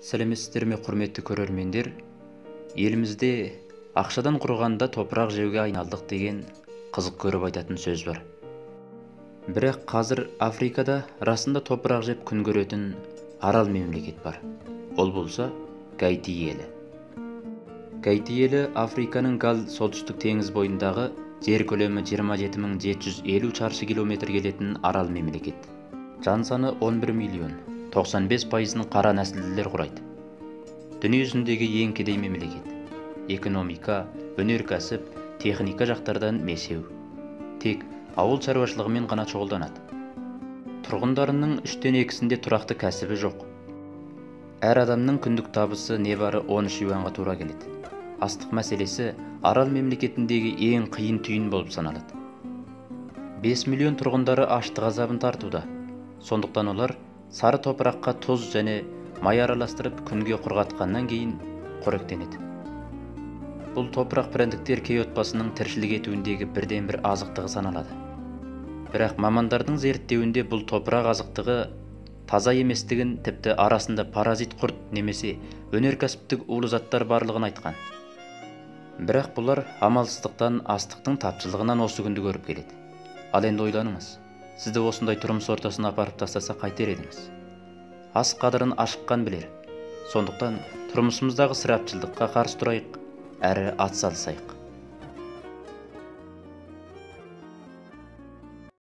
Сәлеметсіздер ме, құрметті көрермендер? Елімізде ақшадан құрғанда топырақ жеуге айналдық деген қызық көріп айтатын сөз бар. Бірақ қазір Африкада расында топырақ жеп күн көретін арал мемлекет бар. Ол болса Гаити елі. Гаити елі Африканың Гал солтүстік теңіз бойындағы жер көлемі 27 750 шаршы километр келетін арал мемлекет. Жан саны 11 миллион, 95%-ын қара нәсілділер құрайды. Дүниежүзіндегі ең кедей мемлекет. Экономика, өнеркәсіп, техника жақтардан мешеу. Тек ауыл шаруашылығымен ғана шұғылданады. Тұрғындарының үштен екісінде тұрақты кәсібі жоқ. Әр адамның күндік табысы небары 13 юанға тура келеді. Астық мәселесі арал мемлекетіндегі ең қиын түйін болып саналады. 5 миллион тұрғындары аштық азабын тартуда. Сондықтан олар сары топыраққа тұз және май араластырып, күнге құрғатқаннан кейін қоректенеді. Бұл топырақ прәндіктер кей отбасының тіршілік етуіндегі бірден-бір азықтығы саналады. Бірақ мамандардың зерттеуінде бұл топырақ азықтығы таза еместігін, тіпті арасында паразит құрт немесе өнеркәсіптік улы заттар барлығын айтқан. Бірақ бұлар амалсыздықтан, астықтың тапшылығынан осы күнді көріп келеді. Ал енді ойланыңыз, сізді осындай тұрмыс ортасына апарып тастаса, қайтер едіңіз? Ас қадірін ашыққан білер. Сондықтан тұрмысымыздағы ысырапшылдыққа қарсы тұрайық, әрі ат салысайық.